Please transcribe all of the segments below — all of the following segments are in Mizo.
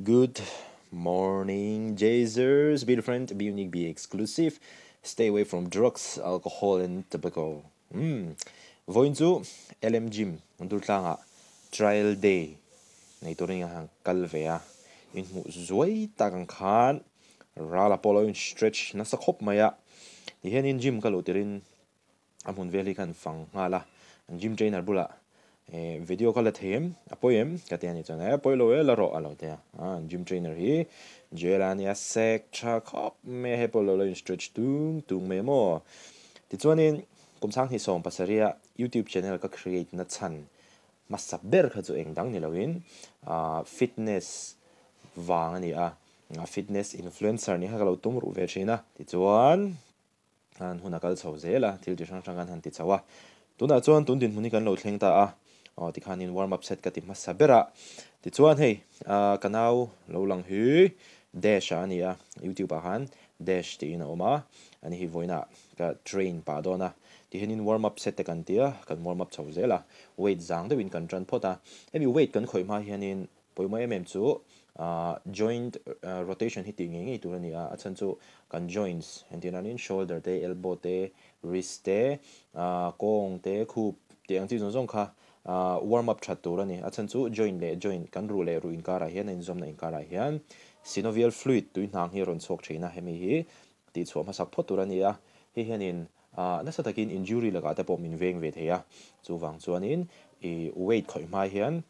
Good morning, Jazers. Be different, be unique, be exclusive. Stay away from drugs, alcohol and tobacco. Vawiin chu LM Gym Durtlangah trial day nei turin a han kal ve a, inhmuh zuai tak ang khan rala pawh lo in stretch nasa khawp mai a. Tihianin gym ka luh tirin a hmun vel hi khan fang nghal a, an gym trainer bulah eh video ka la thei em a pawi em ka ti a ni chuan eh pawi lo e la rawh a lo ti a, ah gym trainer hi jail a nia sek tha khawp mai a hei pawh lo la in stretch tung tung mai maw tichuanin kum sang hnih sawm pasarih a youtube channel ka create na chhan hmasa ber kha chu eng dang ni loin ah fitness vang a ni a fitness influencer nih kha ka lo tum ruh ve thin a tichuan. An hun a kal chho zel a, thil chi hrang hrang kan han ti chho a. Tunah chuan tun dinhmun hi kan lo thleng ta a, aw tikhanin warm up set ka ti hmasa ber a. Tichuan hei ka nau lo lang hi Dash a ni a, YouTube ah khan Dash tiin a awm a, ani hi vawiinah ka train pah dawn a. Tihianin warm up set te kan ti a, kan warm up chho zel a, weight zang deuhin kan tan phawt a. Hemi weight kan khawih hma hianin Pawimawh em em chu joint rotation hi tih ngei ngei tur a ni a, a chhan chu kan joints engtir nanin shoulder te, elbow te, wrist te, kawng te, khup tih ang chi zawng zawng kha warm up that tur a ni. A chhan chu joint leh joint kan ruh leh ruh inkarah hian a inzawmna inkarah hian synovial fluid tui hnang hi a rawn chhuak thin a, hemi hi tihchhuah hmasak phawt tur a ni a, hei hianin nasa takin injury lakah te pawh min veng ve thei a, chuvang chuanin i weight khawih hma hian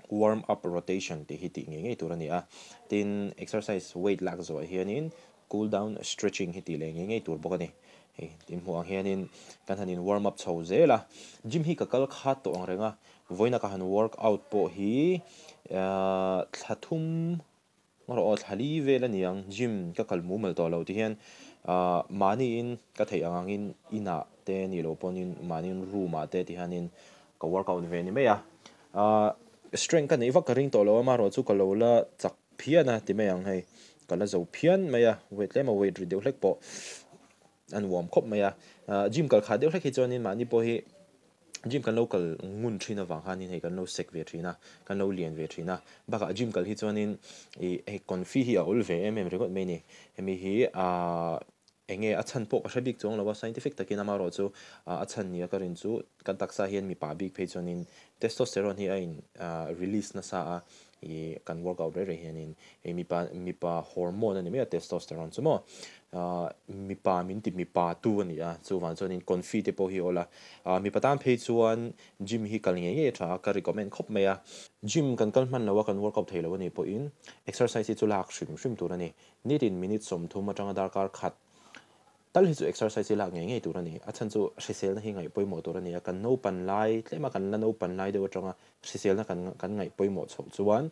warm up rotation tih hi tih ngei ngei tur a ni a, tin exercise weight lak zawh hianin cool down stretching hi tih leh ngei ngei tur bawk a ni. Hei tin hmuh ang hianin kan han in warm up chho zel a, gym hi ka kal khat tawh ang reng a, vawiina ka han work out pawh hi thla thum Erawh aw thla li vel a ni ang, gym ka kal mumal tawh lo ti hian mahniin ka theih ang angin inah te ni lo pawhin mahniin room ah te ti hianin ka workout ve ni mai a. Strength ka neih vak ka ring tawh lo a, amaherawh chu ka lo la chak phian a ti mai ang hei, ka la zo phian mai a, weight tlem a weight ri deuh hlek pawh a nuam khawp mai a. Gym kal khah deuh hlek hi chuanin mahni pawh hi Gym kan lo kal ngun thin avang khanin hei kan lo sek ve thin a, kan lo lian ve thin a. Bakah gym kal hi chuanin ih hei confi hi a awl ve em em ringawt mai a ni. Hemi hi aah eng nge a chhan pawh ka hre bik chuang lo a, scientific takin amaherawh chu a chhan nia ka rin chu kan taksa hian mipa bik phei chuanin testosterone hi a in release nasa a, ih kan workout rei rei hianin hei mipa mipa hormone a ni mai a testosterone chu maw ah mipa min ti mipa tu a ni a chuvang chuanin confi te pawh hi a awl a ah mipa tan phei chuan gym hi kal ngei ngei a tha a ka recommend khawp mai a gym kan kal hman lo a kan workout thei lo a nih pawhin exercise hi chu lak hrim hrim tur a ni nitin minute 30 atanga darkar khat Tal hi chu exercise hi lak ngei ngei tur a ni. A chhan chu hriselna hi ngaih pawimawh tur a ni a, kan naupan lai, tlema kan la naupan lai deuh atanga hriselna kan kan ngaih pawimawh chhoh chuan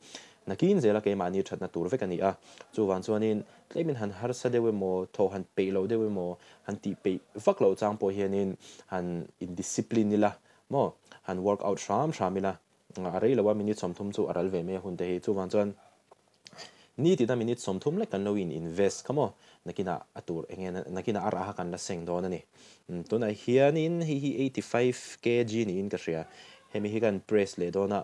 nakin zela keimahni thatna tur vek a ni a. Chuvang chuanin tlemin han harsa deuh emaw, thawh han peih loh deuh emaw, han tih peih vak loh chang pawh hianin han in discipline ila maw, han work out hram hram ila, a rei lo a minute 30 chu a ral ve mai a hun te hi. Chuvang chuan Ni tina minute 30 lek kan lo in invest kha maw? Nakinah a tur eng nge nakinah a rah kha kan la seng dawn a ni. Tunah hianin hei hi 85 kg niin ka hria. Hemi hi kan press leh dawn a,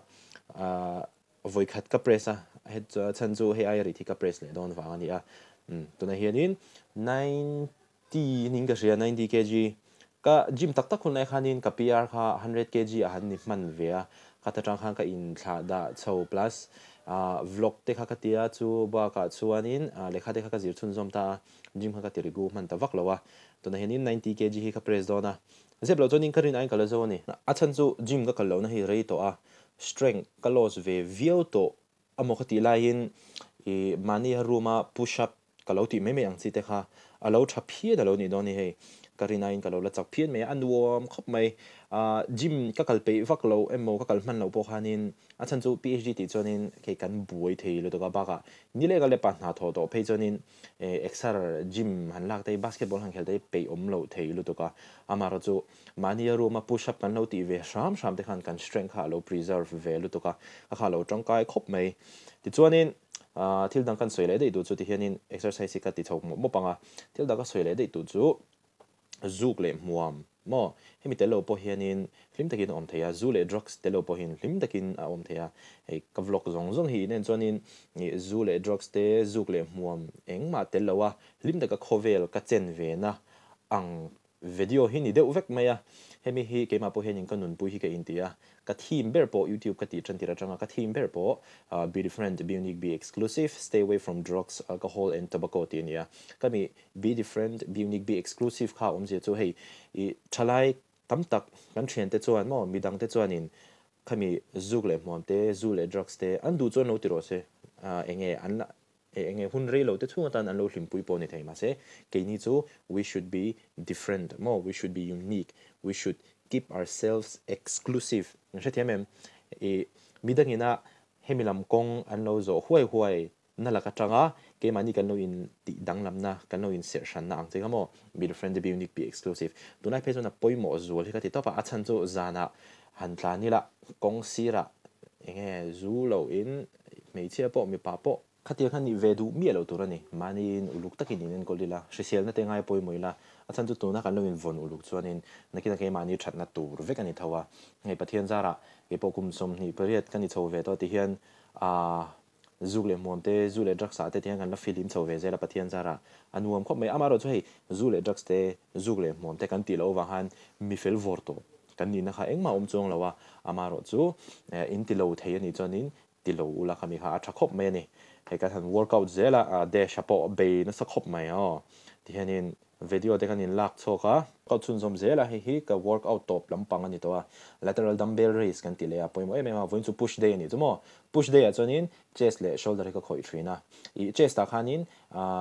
vawikhat ka press a, het chhan chu hei aia rit hi ka press leh dawn vang a ni a. Tunah hianin 90 niin ka hria, 90 kg. Ka gym tak tak hun lai khanin ka PR kha 100 kg ah han ni hman ve a, ka ta tang khan ka inthlah dah chho plus vlog te kha ka ti a, chu bakah chuanin lehkha te kha ka zir chhunzawm ta a, gym kha ka ti rigu hman ta vak lo a, tunah hianin 90 kg hi ka press dawn a, zep loh chuanin ka rin aiin ka la zo a ni. A chhan chu gym ka kal lohna hi rei tawh a, strength ka loss ve viau tawh amaw ka tih laiin ih mahni a room a push up Ka lo tih mai mai ang chi te kha a lo tha phian a lo nih dawn hi hei. Ka rin aiin ka lo la chak phian mai a, a nuam khawp mai. Ahh gym ka kal peih vak lo emaw ka kal hman loh pawh khanin a chhan chu PhD tih chuanin kei kan buai thei lutuk a bakah ni leh ka lepa hna thawh tawh phei chuanin eh exer gym han lak te hi basketball han khel te hi peih awm loh thei lutuk a. Amaherawh chu mahni a room a push up kan lo tih ve hram hram te khan kan strength kha a lo preserve ve lutuk a, ka kha a lo tangkai khawp mai. Tichuanin. Ahh thil dang kan sawi leh daih duh chu tihianin exercise hi ka ti chho mawp mawp ang a, thil dang ka sawi leh daih duh chu zuk leh hmuam Maw? Hemi tel lo pawh hianin hlim takin a awm thei a, zu leh drugs tel lo pawhin hlim takin a awm thei a. Hei ka vlog zawng zawng hi in en chuanin ih zu leh drugs te, zuk leh hmuam engmah tel lo a, hlim taka khawvel ka chen ve na ang video hi ni deuh vek mai a. Hemi hi keimah pawh hianin ka nunpui hi ka inti a, ka theme ber pawh YouTube ka tih tan tir atanga ka theme ber pawh be different, be unique, be exclusive, stay away from drugs, alcohol and tobacco tih a ni a. Ka mi Be different, be unique, be exclusive kha awmzia chu hei i thalai tam tak kan thiante chuan maw midang te chuanin khami zuk leh hmuam te, zu leh drugs te an duh chuan lo ti rawh se enge an la enge hun rei lo te chhung atan an lo hlimpui pawh ni thei mahse keini chu we should be different maw we should be unique, we should keep ourselves exclusive in hrethiam em? I midangina hemi lam kawng an lo zawh huai huai Na lak atanga keimahni kan lo in tih danglamna, kan lo in serh hranna ang che kha maw? Be different, be unique, be exclusive. Tunlai phei chuan a pawimawh zual hi ka ti tawp a, a chhan chu zanah han tlan ila kawng sirah enge zu lo in hmeichhia pawh mipa pawh khatiang khan nih ve duh miah loh tur a ni. Mahniin uluk takin in enkawl ila, hriselna te ngai pawimawh ila, a chhan chu tuna kan lo in vawn uluk chuanin nakinah keimahni thatna tur vek a ni tho a. Hei Pathian zarah keipawh kum 28 ka ni chho ve tawh tihian aah Zuk leh hmuam te, zu leh drugs ah te tihian kan la fihlim chho ve zel a Pathian zarah a nuam khawp mai. Amaherawhchu hei zu leh drugs te, zuk leh hmuam te kan tih loh avang khan mi fel vawr tawh kan nihna kha engmah a awm chuang lo a, amaherawhchu in ti lo thei a nih chuanin ti lo ula khami kha a tha khawp mai a ni. Hei kan han workout zel a, dash a pawh bei nasa khawp mai aw tihianin Video te kan in lak chhuak a. Ka chhunzawm zel a, hei hi ka workout tawp lampang a ni tawh a. Lateral dumbbell raise kan ti leh a, pawimawh em em a, vawiin chu push day a nih chu maw. Push day ah chuanin chest leh shoulder hi ka khawih thin a. Ih chest ah khanin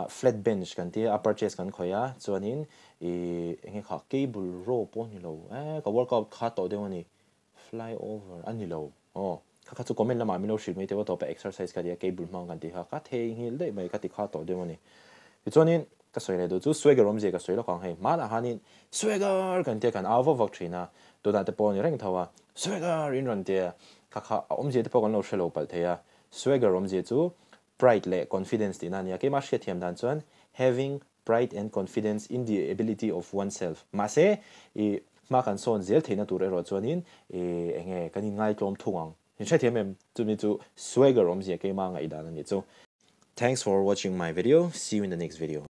flat bench kan ti a, upper chest kan khawih a, chuanin ih enge kha cable row pawh a ni lo e, ka workout kha tawh deuh a ni. Fly over a ni lo aw. Kha kha chu comment lamah min lo hrilh mai teuh a tawp a exercise ka ti a cable hmang kan ti kha ka theihnghilh daih mai ka ti kha tawh deuh a ni. Tichuanin ka sawi leh duh chu swagger awmzia ka sawi lawk ang hei hmanah khanin swagger kan tia kan au vak vak thin a tunah te pawh a ni reng tho a swagger in rawn tia kha kha a awmzia te pawh kan lo hre lo palh thei a swagger awmzia chu pride leh confidence tihna a nia keimah hriatthiam dan chuan having pride and confidence in the ability of oneself. Mahse, i hma kan sawn zel theihna tur erawh chuanin i enge kan inngaitlawm thung ang. In hrethiam em? Chumi chu swagger awmzia keima ngaihdan a nih chu. Thanks for watching my video, see you in the next video.